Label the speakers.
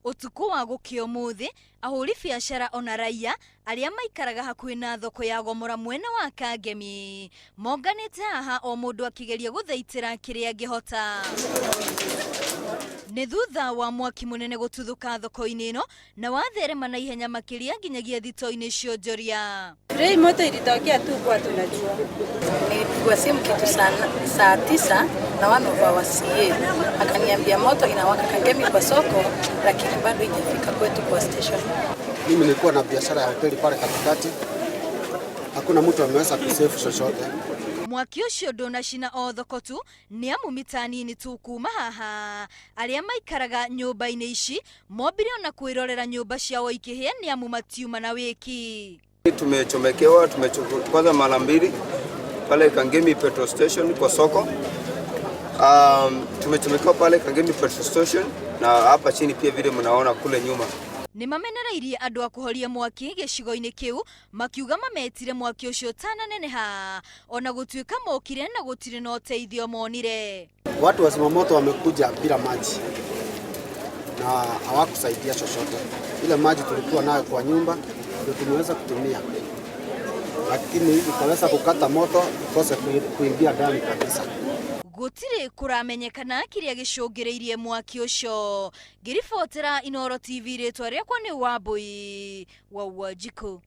Speaker 1: Ũtukũ wa gũkĩa ũmũthĩ, ahũri biacara ona raia arĩa maikaraga hakuhĩ na thoko ya Gomora mwena wa Kangemi monganĩte haha o mũndũ akĩgeria gũthaitĩra kĩrĩa angĩhota. Nĩ thutha wa mwaki mũnene gũtuthũka thoko-inĩ ĩno na watherema na ihenya makĩria nginyagia thito-inĩ cia onjoria.
Speaker 2: Hii moto ilitokea tu kwa tunajua.
Speaker 3: Nilipigwa simu kitu saa 9 na one of our CA akaniambia moto inawaka Kangemi kwa soko, lakini bado haijafika kwetu kwa station.
Speaker 4: Mimi nilikuwa na biashara ya hoteli pale katikati, hakuna mtu ameweza kusave chochote.
Speaker 1: Mwaki ũcio ndũnacina o thoko tu, nĩ amu mita nini tu kuma haha arĩa maikaraga nyũmba-inĩ ici mombire ona kwĩrorera nyũmba ciao ikĩhĩa nĩ amu matiuma na wĩki.
Speaker 5: Tumechomekewa, kwanza mara mbili pale Kangemi petrol station kwa soko. Tumechomekewa pale Kangemi petrol station na hapa chini pia vile mnaona kule nyuma.
Speaker 1: Nĩ mamenereirie andũ a kũhoria mwaki gĩcigo-inĩ kĩu makiuga mametire mwaki ũcio ũtananeneha ona gũtuĩka mokire na gũtirĩ na ũteithio monire.
Speaker 4: Watu wa zimamoto wamekuja bila maji na hawakusaidia chochote. Ile maji tulikuwa nayo kwa nyumba ndio tumeweza kutumia, lakini ikaweza kukata moto ikose kuingia ndani kabisa.
Speaker 1: Gũtirĩ kũramenyekana kĩrĩa gĩcũngĩrĩirie mwaki ũcio. Ngĩribotera Inooro TV, rĩtwa rĩakwa nĩ Wambui wa Wanjikũ.